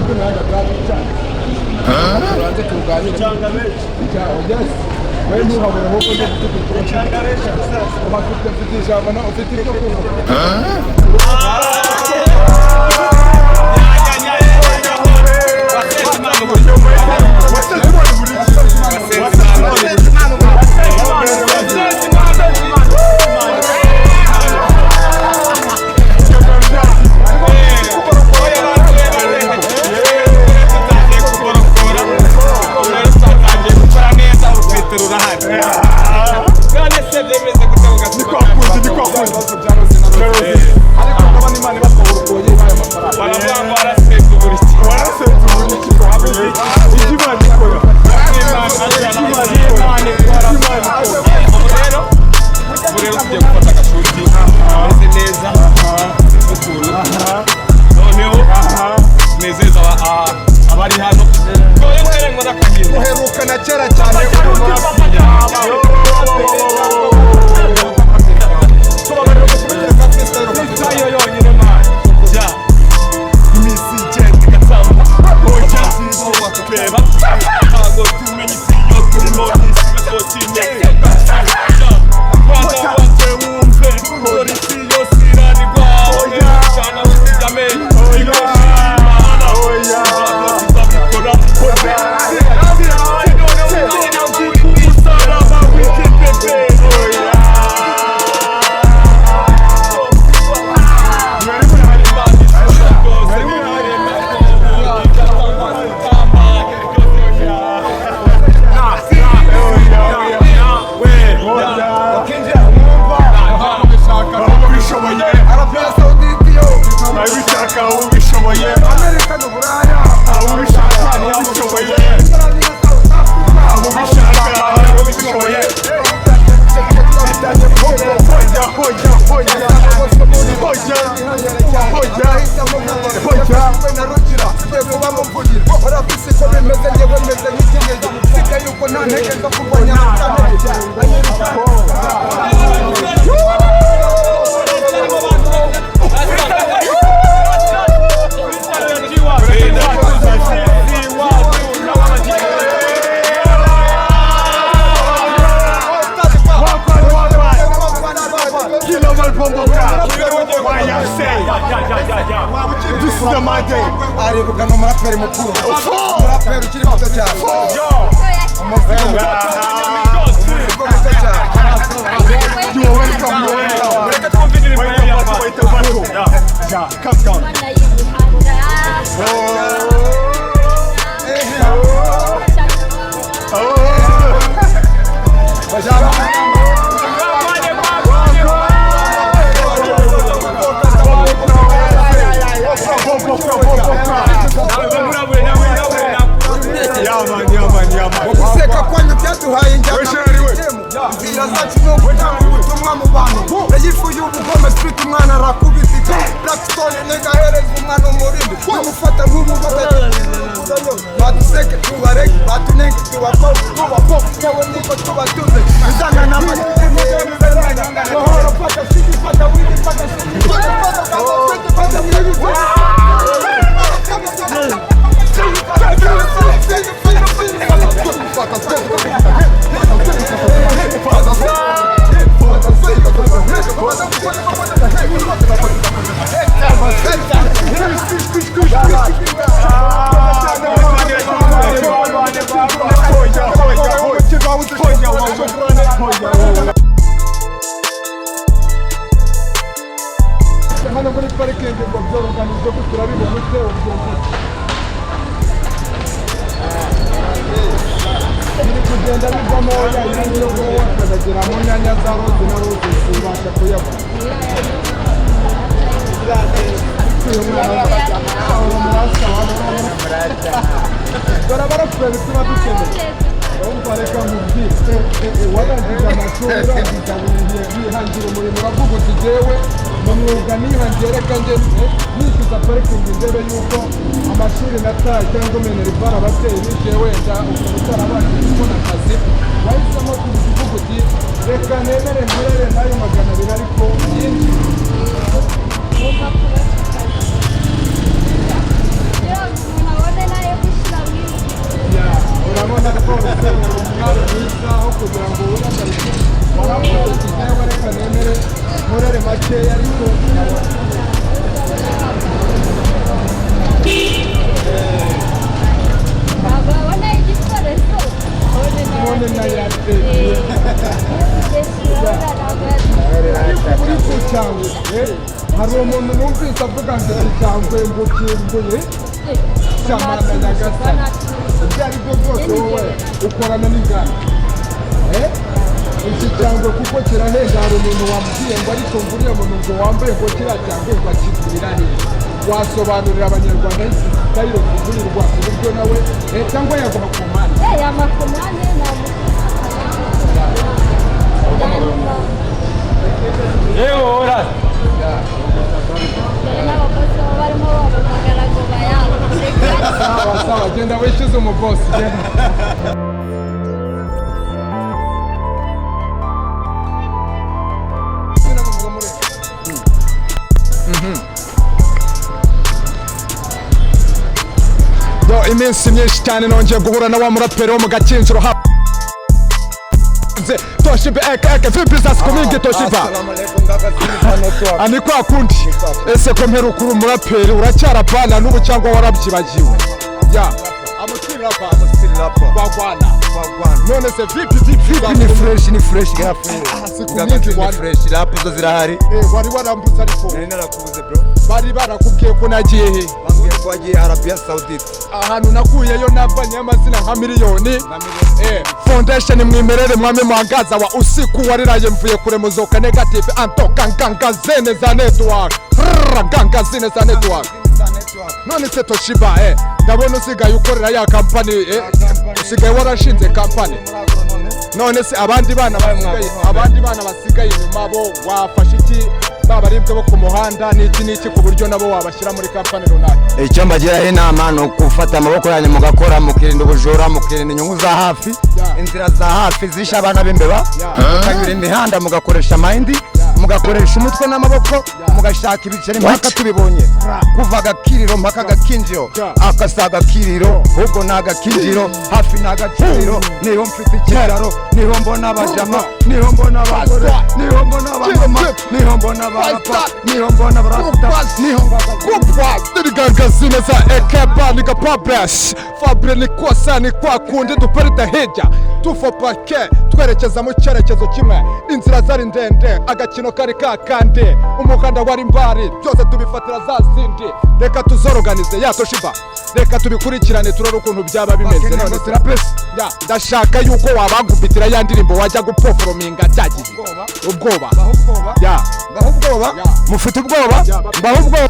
Rw'imihanda bwa cyane. Tubanze tuganire. Yes. We ntuhabure ahubwo ndi ufite ufite ijambo na ufite ibyo kuvuga. Uherukana kera cyane. Aribukana umuraperi mukuru, umuraperi ukiri muto cyane, umuzigo muto cyane. Guseka kwanyu byaduhaye injyana, inzira zacu ni ugutanga ubutumwa mu bantu. Reyifu y'ubugome street umwana arakubita Blackstone ntigahereza umwana umurindi bamufata nk'umufata baduseke tubareke batunenge tubakore tubapo yewe niko tubatuze izana n'amahoro fata shiki fata wiki fata shiki fata fata fata fata wiki Hano muri parikingi ngo byoroganije ko turabibona ubyumva biri kugenda bivamo niyo wakagera mu nyanya za roze na roze zibasha kuyabona. Dore abaraperi tuba dukeneye urumva reka nkubwire warangije amashuri urangiza wihangira umurimo uravuga uti jyewe mu mwuga nihangiye reka njye nishyuza parikingi ndebe yuko amashuri nataye cyangwa minerivare ababyeyi bishyuye wenda ukaba utarabashije kubona akazi wahisemo kuvuga uti reka nemere nkorere n'ayo 200 ariko yinshi. Umuntu numvise avuga ngo iki cyangwe ngo kimbuye cyamana nyagasani, ibyo ari byo byose wowe ukorana n'inganda. Iki cyangwe kuko kirahenda, hari umuntu wambwiye ngo ariko ngo uriya muntu ngo wambaye ngo kiriya cyangwe ngo akigurira hehe? Wasobanurira Abanyarwanda aho izi style zigurirwa, ku buryo nawe cyangwa yaguha komande? Yamakomande hanyuma Yewe ora. Dore n'abakozi baba barimo bampamagara ngo bayangure. Sawa sawa, genda wishyuze umubosi, genda. Sinamuvuga muri. Yo, iminsi myinshi cyane nongeye guhura na wa muraperi wo mu Gakinjiro hanze, Toshiba eke eke. Vipi za siku mingi, Toshiba? Ni kwa kundi. Ese ko mperuka uri umuraperi, uracyarapana n'ubu cyangwa warabyibagiwe? Ya amusirapa wagwana. None se vipi, vipi? Ni fresh, ni fresh gafu. Siku mingi. Ni fresh, rap zo zirahari. Wari warambutse ariko. Nari narakubuze, bro. Bari barakubwiye ko nagiye he? Bambwiye ko wagiye Arabia Saudite. Ahantu nakuyeyo navanye amazina nka miliyoni. Foundation mwimerere mwame mwangaza wa usiku wariraye mvuye kure muzoka negative antoka nganga zene za network. Rrrr, nganga zene za network. None se Toshiba, ndabona usigaye ukorera ya kampani, usigaye warashinze kampani. None se abandi bana basigaye inyuma bo wafashe iki, babaribwa bo ku muhanda n'iki n'iki, ku buryo nabo wabashyira muri kampani runaka? Icyo mbagiraho inama ni ukufata amaboko yanyu mugakora, mukirinda ubujura, mukirinda inyungu za hafi, inzira za hafi zishe abana b'imbeba, mukanyura imihanda, mugakoresha mayindi, mugakoresha umutwe n'amaboko, mugashaka ibiceri mpaka tubibonye. Kuva agakiriro mpaka agakinjiro, akasa agakiriro ubwo ni agakinjiro, hafi ni agaciro. Niho mfite ikiraro, niho mbona abajama, niho mbona abagore, niho mbona abamama, niho mbona abarapa, niho mbona abarasta, niho Kupwa za ekeba niga publish Fabre ni kosa ni kwa kundi duparita hirya tufo pake twerekeza mu cyerekezo kimwe. Inzira zari ndende, agakino kari kakandi, umuhanda wari mbari, byose tubifatira za zindi. Reka tuzoroganize ya Toshiba, reka tubikurikirane turore ukuntu byaba bimeze. None se ya ndashaka yuko wabagubitira ya ndirimbo wajya guperforminga cyagiye ubwoba ya. Mbaho ubwoba. Mufite ubwoba, mbaho ubwoba.